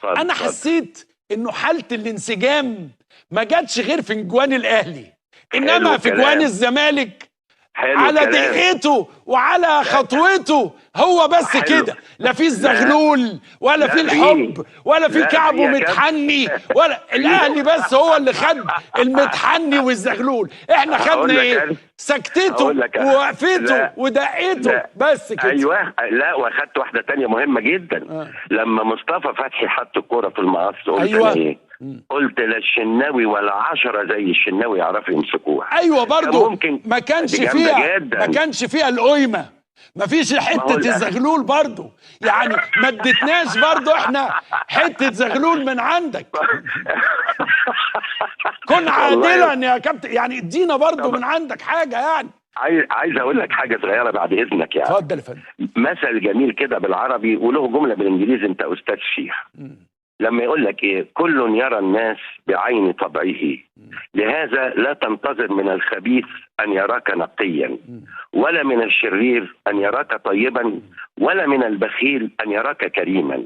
اتفضل، انا اتفضل. حسيت انه حاله الانسجام ما جاتش غير في جوان الاهلي، انما حلو في الكلام. جوان الزمالك حلو على الكلام. دقته وعلى خطوته هو بس حلو. كده، لا في الزغلول ولا لا في في. الحب ولا في لا كعبه في يا كابتن. متحني ولا الاهلي، بس هو اللي خد المتحني والزغلول. احنا هقول خدنا لك ايه؟ أنا. سكتته هقول لك أنا. ووقفته لا. ودقته لا. بس كده. ايوه، لا واخدت واحدة تانية مهمة جدا. لما مصطفى فتحي حط الكورة في المقص قلت أيوة. أنا ايه؟ قلت لا الشناوي ولا 10 زي الشناوي يعرفوا يمسكوها. ايوه برضو ممكن. ما كانش دي جامدة فيها، جداً. ما كانش فيها القيمة، ما فيش ما هو حتة الزغلول برضو، يعني ما اديتناش برضو احنا حتة زغلول من عندك. كن عادلا يا كابتن، يعني ادينا برضو من عندك حاجة يعني. عايز اقول لك حاجة صغيرة بعد اذنك يعني. اتفضل يا فندم. مثل جميل كده بالعربي وله جملة بالانجليزي انت استاذ فيها. لما يقول لك ايه؟ كل يرى الناس بعين طبعه، لهذا لا تنتظر من الخبيث ان يراك نقيا، ولا من الشرير ان يراك طيبا، ولا من البخيل ان يراك كريما.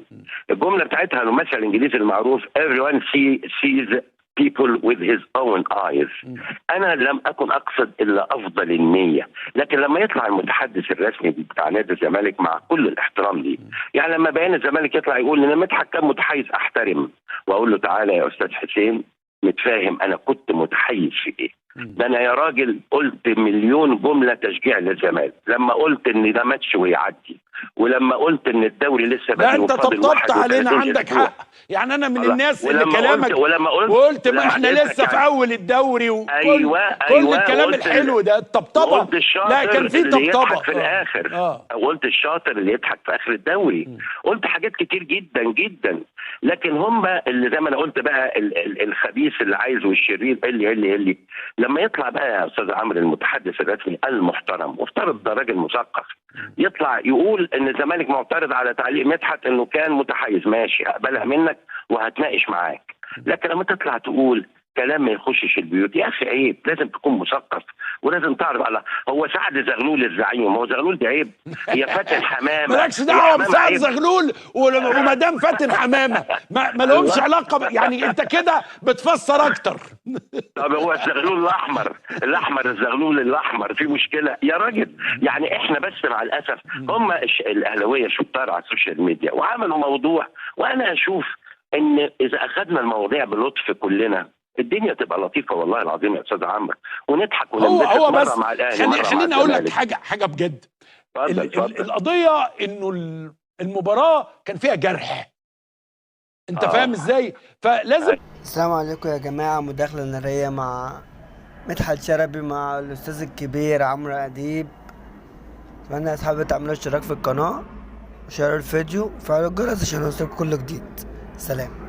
الجملة بتاعتها المثل الانجليزي المعروف everyone sees people with his own eyes. انا لم اكن اقصد الا افضل النيه، لكن لما يطلع المتحدث الرسمي بتاع نادي الزمالك مع كل الاحترام ليه، يعني لما بيان الزمالك يطلع يقول ان مدحت كان متحيز، احترم واقول له تعالى يا استاذ حسين نتفاهم، انا كنت متحيز في ايه؟ ده انا يا راجل قلت مليون جملة تشجيع للزمالك، لما قلت ان ده ماتش ويعدي، ولما قلت ان الدوري لسه لا بدري انت وفاضل طبطبت علينا، 31 عندك أسبوع. حق. يعني انا من الله. الناس اللي ولما كلامك قلت ولما قلت وقلت ما ولما احنا حضرتك لسه في يعني اول الدوري وكل أيوة، كل أيوة، الكلام وقلت الحلو ده، الطبطبه. وقلت الشاطر لا كان في اللي طبطبة يضحك في الاخر. قلت الشاطر اللي يضحك في اخر الدوري. قلت حاجات كتير جدا جدا، لكن هم اللي زي ما انا قلت بقى الخبيث اللي عايز والشرير اللي لما يطلع بقى يا استاذ عمرو المتحدث الرسمي المحترم، وافترض ده راجل مثقف، يطلع يقول ان الزمالك معترض على تعليق مدحت انه كان متحيز، ماشي اقبلها منك وهتناقش معاك، لكن لما تطلع تقول كلام ما يخشش البيوت يا اخي عيب. لازم تكون مثقف ولازم تعرف على هو سعد زغلول الزعيم، هو زغلول ده عيب؟ هي فاتن حمامه، مالكش هي دعوه حمامة بسعد عيب؟ زغلول ومدام فاتن حمامه ما لهمش علاقة يعني انت كده بتفسر اكتر. طب هو الزغلول الاحمر، الاحمر الزغلول الاحمر في مشكلة يا راجل؟ يعني احنا بس مع الاسف هم الاهلاوية شطار على ال social media وعملوا موضوع، وانا اشوف ان اذا اخذنا المواضيع بلطف كلنا الدنيا تبقى لطيفة والله العظيم يا استاذ عمرو، ونضحك هو وننبسط هو مرة بس مع الاهلي مرة مع خليني اقول لك الزمالك. حاجة بجد. اتفضل. اتفضل. القضية انه المباراة كان فيها جرح، انت فاهم ازاي؟ فلازم السلام عليكم يا جماعة، مداخلة نارية مع مدحت شلبي مع الأستاذ الكبير عمرو أديب. أتمنى يا أصحابي تعملوا اشتراك في القناة وشيروا الفيديو وفعلوا الجرس عشان يوصلكم كل جديد. سلام.